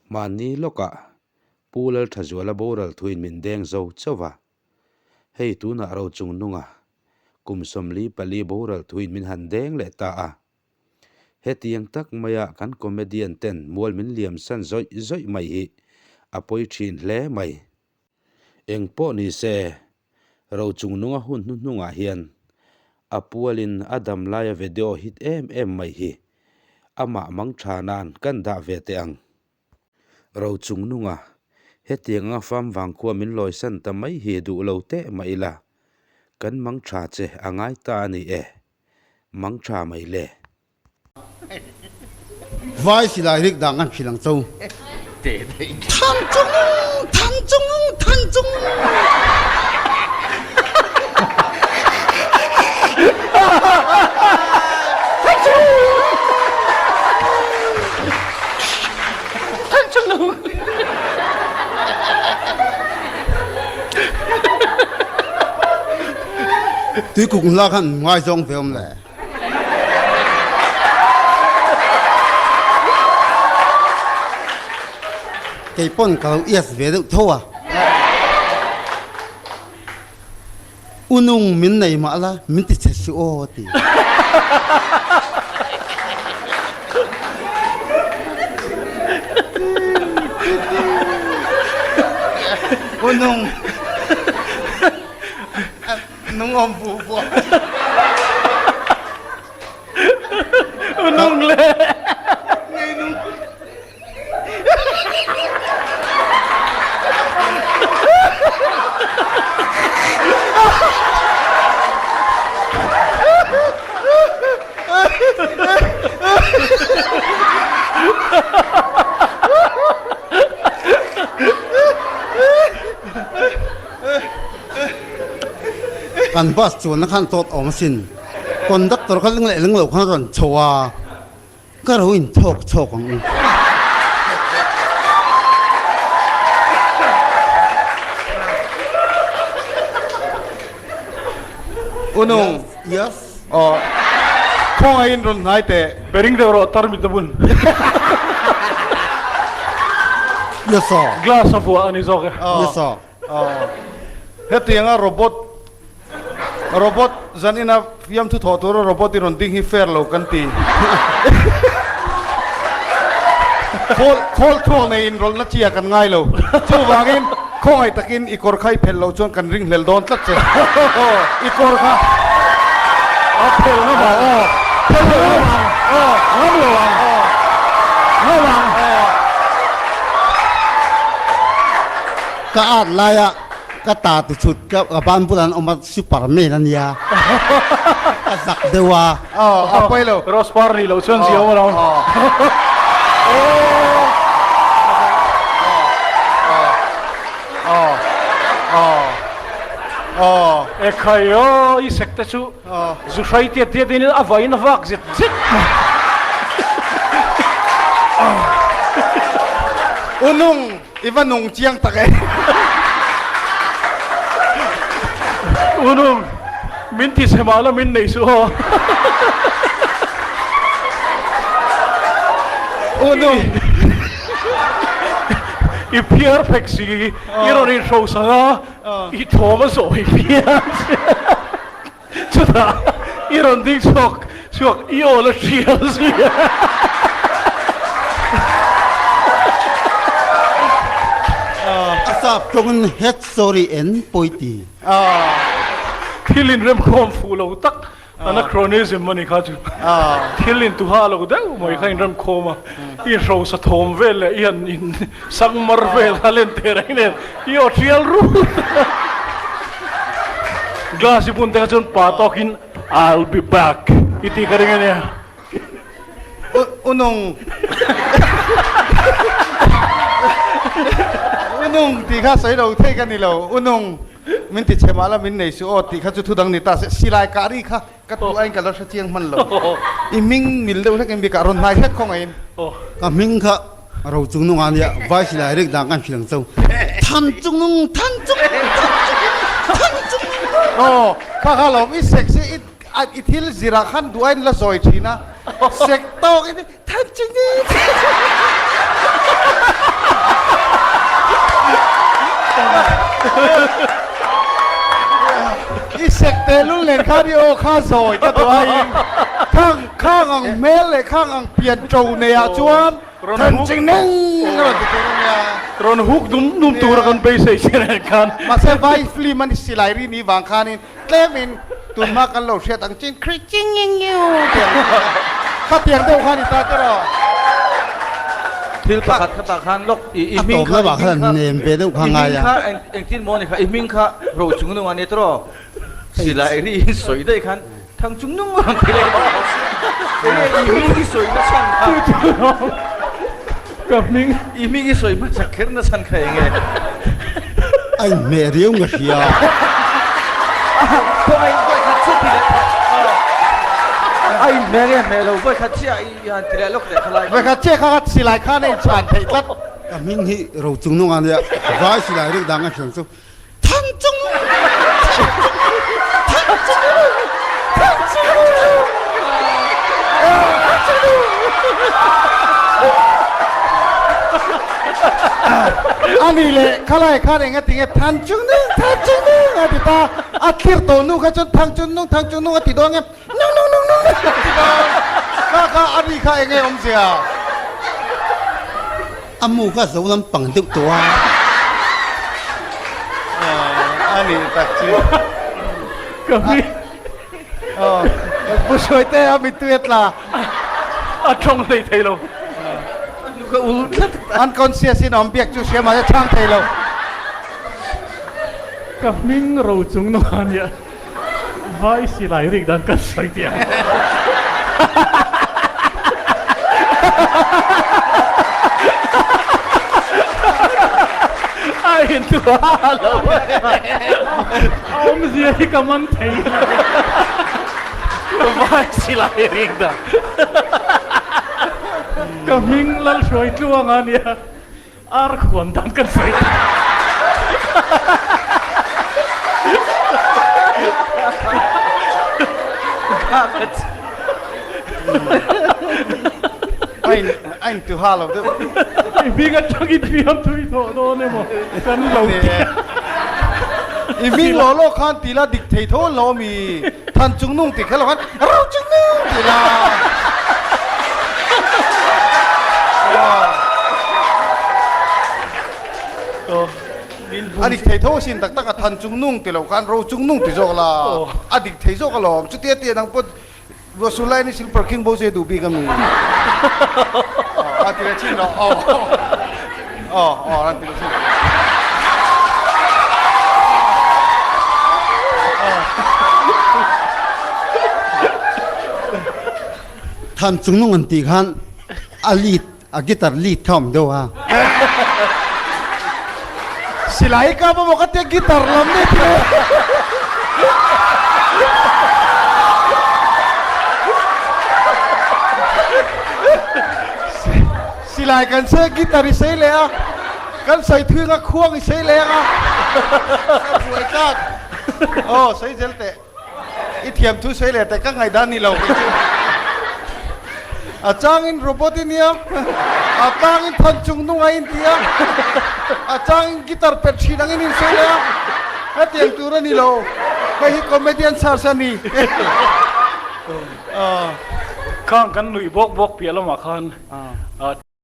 Mahni lawkah Pu Lalthazuala boral thuin min deng zo chauh va. Hei tunah Rochungnunga kum 44 boral thuin min han deng leh ta a. Hetiang tak maia kan comedian ten mual min liam san zawih zawih mai hi a pawi thin hle mai. Eng pawh ni se, Rochungnunga hun hnuhnungah hian a pualin a dam laia video hit em em mai hi amah mang tha nan kan dah ve teh ang. Rochungnunga, hetiang anga fam vangkhua min lawisan ta mai hi duh lo teh mah ila, kan mang tha che a ngai ta a ni e. Mang tha mai le. Vai silai rik dang an hrilh ang cho. Than chung, than chung, than chung. Tuikuk hla khan ngaizawng ve awm le. Kei pawn ka lo ias ve deuh tho a. Unung min nei mah la min ti che suh aw a ti. Unung. Nung awm fu fu. Nung le. Ngei nung. Kan bus chuanna khan tawt awm asin. Conductor kha ling leh ling lo khan rawn chho a, ka ro in chhawk chhawk ang u. Unung. Yes. Aw. Khawngaihin rawn hnai teh. Bering deuh rawh tarmit a bun. Yes sir. Glass a vuah a ni zawk e. Yes sir. Hetianga robot robot zanina fiamthu thawh tura robot i rawn ding hi fair lo kan ti. Khawl khawl thuak nei inrawlhna chi ah kan ngai lo. Chuvangin khawngaih takin i kawr kha i phelh loh chuan kan ringhlel dawn tlat che. I kawr kha a phelh ngam ang aw phelh lo ngam ang aw ngam lo ang ngam ang. Ka at laia ka ta ti chhut ka ka ban bulah an awm a superman a nia ka zak deuh a. Aw a pawi lo. Rose par nih loh chuan zia awm alawm. Ekhai aw i sek te chu zu hrai tiat tiat in a vain a vak zet zet mai. Unung I va nung chiang tak e. Unung, min ti chhe mah la min nei suh aw. Unung. I phiar phek si, i rawn inhro sak a, i thawm a zawh i phiar che. Chutah i rawn ding chhuak chhuak i aw la hrial zui a. A sap tawngin head sorry en pawi ti. Thil inremkhawm fuh lo tak anachronism a ni kha chu. Thil intuha lo deuh mai kha inremkhawm a, i hrosa thawm vel leh i han in sangmar vel a len teh reng nen i aw hrial rut. Glass i bun te kha chuan pa tawkin I'll be back i tih ka ring a nia. Unung Unung tih kha sawi lo thei ka ni lo. Unung min ti chhe mah la min nei suh aw tih kha chu thu dang ni ta se. Silai kah ri kha ka tu aiin ka la hre chiang hman lo. I hming mil deuh hlek in bikah rawn hnai hlek khawng aiin. Ka hming kha Ro chung nung a nia, vai silai rik dan kan hrilh ang cho. Than chung nung, than chung nung, than chung nung, than chung nung. Aw, kha kha lawm i sek si i i thil zirah khan duh ain la zawi thin a, sek tawk in than chung nung, than chung nung. Tehlul nen khan i aw kha zawi ka duh aiin khang khang ang hmel leh khang ang pian ṭo neiah chuan than ching neng a rawn ti tur a nia. Rawn huk dum dum tura kan beisei che nen khan. Mahse vai film a ni silai ri ni vang khanin tlemin tunhma kan lo hriat ang chin kri ching nging ngiu tih ang kha khatiang deuh kha ni ta che rawh. Thil pakhat kha tah khan lawk i i hming kha i hming kha nem ve deuh kha ngai a. I hming kha engtin maw ni kha i hming kha ro chung nung a ni tawh silai ri in sawi daih khan thang chung nung a rawn ti leh enge i hming i sawi na chhan kha ka hming i hming i sawi hmasa kher na chhan kha enge A inhmeh riau nga hria. Khawngaih vawi khat chiah ti leh a inhmeh nge hmeh lo vawi khat chiah i han ti leh lawk leh khalai. Vawi khat chiah kha kha silai khan a inchhan theih tlat. Ka hming hi Rochungnunga nia vai silai rik dang a hriang chu Thangchungnung Thangchungnung Thangchungnung Thangchungnung Ani leh khalai khan enga tinge Thangchungnung Thangchungnung a ti ta a thlir tawh nu kha chuan Thangchungnung Thangchungnung a ti dawn nge nung nung nung nung a ti dawn kha kha ani kha enge awmzia. A mu kha zo lampang deuh tawh a. A nih tak chu. Ka hming. Pu Hruaite a mittui a tla. A tawng hlei thei lo. Ka ul tlat. Unconscious in awm biak chu hria mahse chhang thei lo. Ka hming ro chung nung a nia. Vai silai rik dan kan sawi tih ang. A intuah lo a awmzia hi ka man thei lo. Vai silai rik dan. Ka hming Lalhruai tluang a nia. Ar khuan dan kan sawi ta. A in tu ha lo deuh. I hming atangin fiam thui thawh dawn emaw kan lo ti. I hming law law khan ti la dik thei tho lo mi than chung nung ti kha lo khan ro chung nung ti la. A dik thei tho sin tak tak a than chung nung ti lo khan ro chung nung ti zawk la a dik thei zawk alawm chutia tia nang pawh Ruahsur lai ni silper khing bo se duh bik a mi. A ti le chin lo. Aw. Aw, aw, ran ti le chin. Than chung nung an ti khan a lead a guitar lead kha awm deuh a. Silai ka ba maw ka tia guitar lam ni ti le. Silai kan se guitar i sei leh a, kan sei thui anga khuang i sei leh anga. Ka buai tlak. Aw sei zel teh. I thiam thu sawi leh teh ka ngaihdan ni lo kei chu. A changin robot i nia, a tangin than chung nung a inti a, a changin guitar pet thin angin in sawi leh a, hetiang tur a ni lo, hei hi comedian search a ni. Khang kan nuih bawk bawk piah lamah khan.